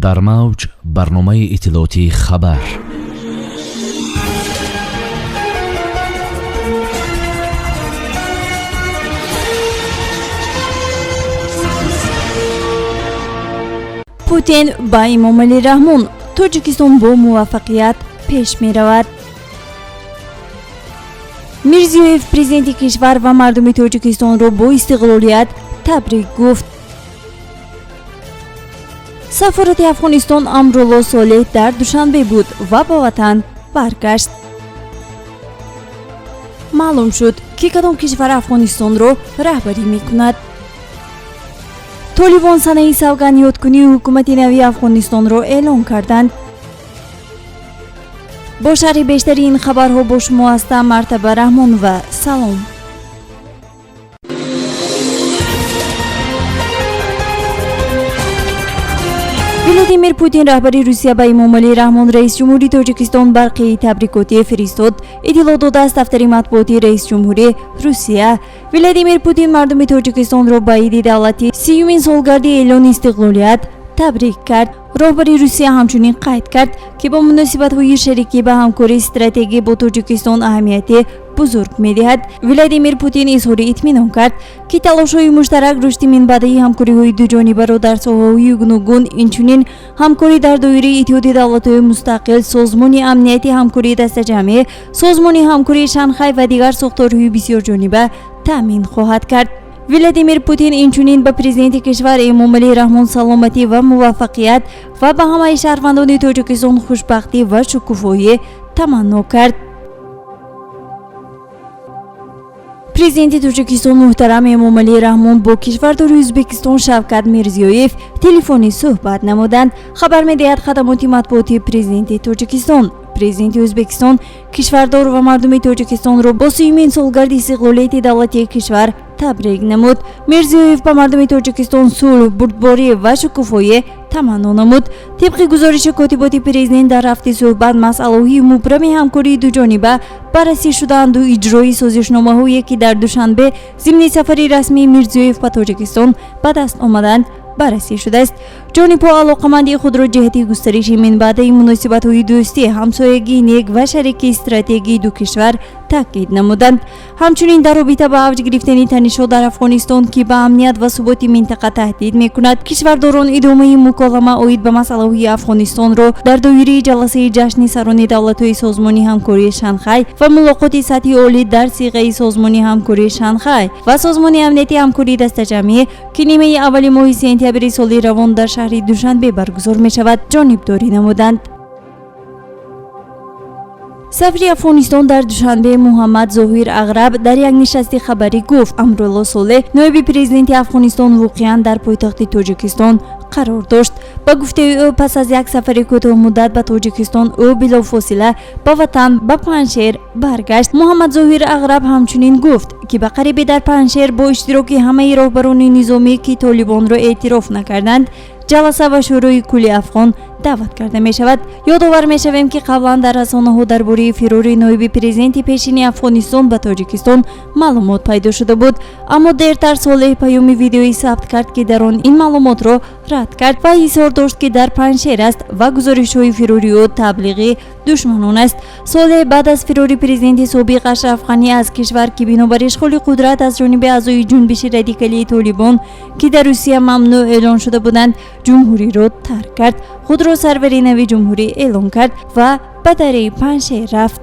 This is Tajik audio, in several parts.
Дар мавҷ барномаи иттилоотии «Хабар». Путин ба Эмомалӣ Раҳмон: Тоҷикистон бо муваффақият пеш меравад. Мирзиёев президенти кишвар ва мардуми Тоҷикистонро бо истиқлолият табрик гуфт. Сафорати Афғонистон Амрулло Солеҳ дар Душанбе буд ва ба ватан баргашт. Маълум шуд, ки кадом кишвар Афғонистонро раҳбарӣ мекунад. Толибон санаи савгандёдкунии ҳукумати нави Афғонистонро эълон карданд. Бо шарҳи бештари ин хабарҳо бо шумо ҳастам Мартаба Раҳмонова. Салом. Владимир Путин, раҳбари Русия, ба Эмомалӣ Раҳмон, раисҷумҳури Тоҷикистон, барқии табрикотӣ фиристод, иттилоъ додааст дафтари матбуоти раисҷумҳури Русия. Владимир Путин мардуми Тоҷикистонро ба иди давлатӣ, 30-юмин солгарди эълони истиқлолият табрик кард. Роҳбари Русия ҳамчунин қайд кард, ки бо муносибатҳои шарикӣ ба ҳамкории стратегӣ бо Тоҷикистон аҳамияти бузург медиҳад. Владимир Путин изҳори итминон кард, ки талошҳои муштарак рушди минбаъдаи ҳамкориҳои дуҷонибаро дар соҳаҳои гуногун, инчунин ҳамкорӣ дар доираи Иттиҳоди давлатҳои мустақил, Созмони амнияти ҳамкории дастаҷамъӣ, Созмони ҳамкории Шанхай ва дигар сохторҳои бисёрҷониба таъмин хоҳад кард. Владимир Путин инчунин ба президенти кишвар Эмомалӣ Раҳмон саломатӣ ва муваффақият ва ба ҳамаи шаҳрвандони Тоҷикистон хушбахтӣ ва шукуфоӣ таманно кард. Президенти Тоҷикистон муҳтарам Эмомалӣ Раҳмон бо кишвардори Ӯзбекистон Шавкат Мирзиёев телефонӣ суҳбат намуданд, хабар медиҳад хадамоти матбуоти президенти Тоҷикистон. Президенти Ӯзбекистон кишвардор ва мардуми Тоҷикистонро бо 30-юмин солгарди истиқлолияти давлатии кишвар табрик намуд. Мирзиёев ба мардуми Тоҷикистон сулҳ, бурдборӣ ва шукуфоӣ таманно намуд. Тибқи гузориши котиботи президент, дар рафти суҳбат масъалаҳои мубрами ҳамкории дуҷониба баррасӣ шудаанду иҷрои созишномаҳое, ки дар Душанбе зимни сафари расмии Мирзиёев ба Тоҷикистон ба даст омаданд, баррасӣ шудааст. Ҷонибҳо алоқамандии худро ҷиҳати густариши минбаъдаи муносибатҳои дӯстӣ, ҳамсоягии нек ва шарикии стратегии ду кишвар таъкид намуданд. Ҳамчунин дар робита ба авҷ гирифтани танишҳо дар Афғонистон, ки ба амният ва суботи минтақа таҳдид мекунад, кишвардорон идомаи муколама оид ба масъалаҳои Афғонистонро дар доираи ҷаласаи ҷашни сарони давлатҳои Созмони ҳамкории Шанхай ва мулоқоти сатҳи олӣ дар сиғаи Созмони ҳамкории Шанхай ва Созмони амнияти ҳамкории дастаҷамъӣ, ки нимаи аввали моҳи сентябри соли равон дар шаҳри Душанбе баргузор мешавад, ҷонибдорӣ намуданд. Сафири Афғонистон дар Душанбе Муҳаммад Зоҳир Ағраб дар як нишасти хабарӣ гуфт, Амрулло Солеҳ, ноиби президенти Афғонистон, воқеан дар пойтахти Тоҷикистон қарор дошт. Ба гуфтаи ӯ, пас аз як сафари кӯтоҳмуддат ба Тоҷикистон ӯ билофосила ба ватан, ба Панҷшер баргашт. Муҳаммад Зоҳир Ағраб ҳамчунин гуфт, ки ба қарибе дар Панҷшер бо иштироки ҳамаи роҳбарони низомӣ, ки Толибонро эътироф накарданд, ҷаласа ва Шӯрои кулли афғон даъват карда мешавад. Ёдовар мешавем, ки қаблан дар расонаҳо дар бораи фирори ноиби президенти пешини Афғонистон ба Тоҷикистон маълумот пайдо шуда буд, аммо дертар Солеҳ паёми видеоӣ сабт кард, ки дар он ин маълумотро рад кард ва изҳор дошт, ки дар Панҷшер аст ва гузоришҳои фирори ӯ таблиғи душманон аст. Солеҳ баъд аз фирори президенти собиқ Ашраф Ғанӣ аз кишвар, ки бинобар ишғоли қудрат аз ҷониби аъзои ҷунбиши радикалии Толибон, ки дар Русия мамнӯъ эълон шуда буданд, ҷумҳуриро тарк кард, худро сарвари нави ҷумҳурӣ эълон кард ва ба дараи Панҷшер рафт.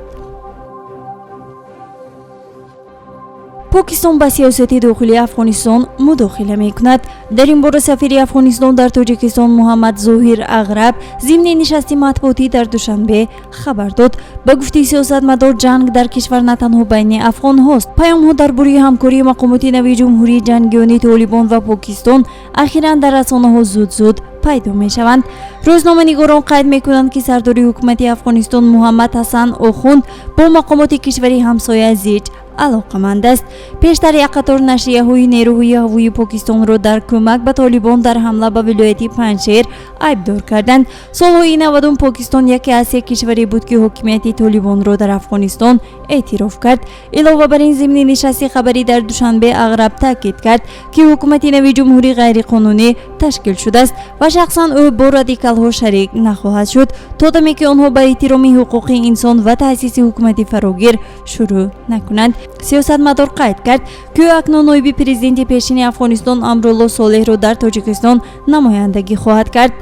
Покистон ба сиёсати дохилии Афғонистон мудохила мекунад. Дар ин бора сафири Афғонистон дар Тоҷикистон Муҳаммад Зоҳир Ағраб зимни нишасти матбуотӣ дар Душанбе хабар дод. Ба гуфтаи сиёсатмадор, ҷанг дар кишвар на танҳо байни афғонҳост. Паёмҳо дар бораи ҳамкории мақомоти нави ҷумҳурии ҷангиёни Толибон ва Покистон ахиран дар расонаҳо зуд-зуд пайдо мешаванд. Рӯзноманигорон қайд мекунанд, ки сардори ҳукумати Афғонистон Муҳаммад Ҳасан Охунд бо мақомоти кишвари ҳамсоя зич Алоқаманд аст. Пештар як қатор нашрияҳои нерӯҳои ҳавоии Покистонро дар кӯмак ба Толибон дар ҳамла ба вилояти Панҷшер айбдор карданд. Солҳои 90-ум Покистон яке аз се кишваре буд, ки ҳокимияти Толибонро дар Афғонистон эътироф кард. Илова бар ин, зимни нишасти хабарӣ дар Душанбе Ағраб таъкид кард, ки ҳукумати нави ҷумҳурӣ ғайриқонунӣ ташкил шудааст ва шахсан ӯ бо радикалҳо шарик нахоҳад шуд, то даме ки онҳо ба эҳтироми ҳуқуқи инсон ва таъсиси ҳукумати фарогир шурӯъ накунанд. Сиёсатмадор қайд кард, ки ӯ акнун ноиби президенти пешини Афғонистон Амрулло Солеҳро дар Тоҷикистон намояндагӣ хоҳад кард.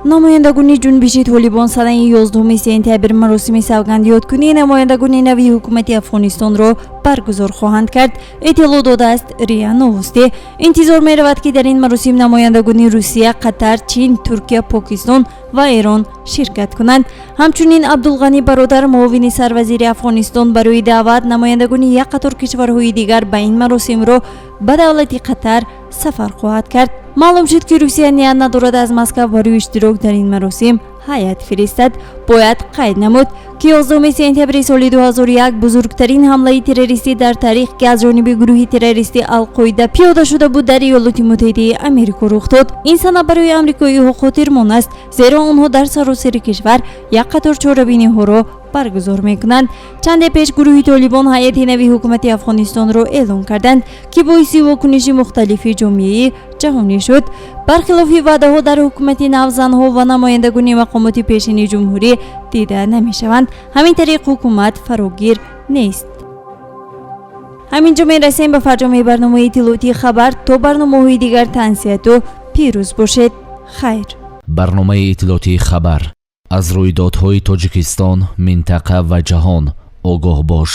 Намояндагони ҷунбиши Толибон санаи 11 сентябр маросими савгандёдкунии намояндагони нави ҳукумати Афғонистонро баргузор хоҳанд кард, иттилоъ додааст РИА Новости. Интизор меравад, ки дар ин маросим намояндагони Русия, Қатар, Чин, Туркия, Покистон ва Эрон ширкат кунанд. Ҳамчунин Абдулғанӣ Бародар, муовини сарвазири Афғонистон барои даъват намояндагони як қатор кишварҳои дигар ба ин маросимро ба давлати Қатар сафар хоҳад кард. Маълум шуд, ки Русия ният надорад аз Москав барои иштирок дар ин маросим ҳайат фиристад. Бояд қайд намуд, ки 11 сентябри соли 2001 бузургтарин ҳамлаи террористӣ дар таърих, ки аз ҷониби гурӯҳи террористӣ Алқоида пиёда шуда буд, дар Иёлоти Муттаҳидаи Америко рух дод. Ин сана барои амрикоиҳо хотирмон аст, зеро онҳо дар саросари кишвар як қатор чорабиниҳоро баргузор мекунанд. Чанде пеш гурӯҳи Толибон ҳайати нави ҳукумати Афғонистонро эълон карданд, ки боиси вокуниши мухталифи ҷомеаи ҷаҳонӣ шуд. Бархилофи ваъдаҳо, дар ҳукумати нав занҳо ва намояндагони мақомоти пешини ҷумҳурӣ дида намешаванд. Ҳамин тариқ ҳукумат фарогир нест. Ҳамин ҷо мерасем ба фарҷоми барномаи иттилоотии «Хабар». То барномаҳои дигар тансиҳату пирӯз бошед. Хайр. Барномаи иттилоотии «Хабар». Аз рӯйдодҳои Тоҷикистон, минтақа ва ҷаҳон огоҳ бош.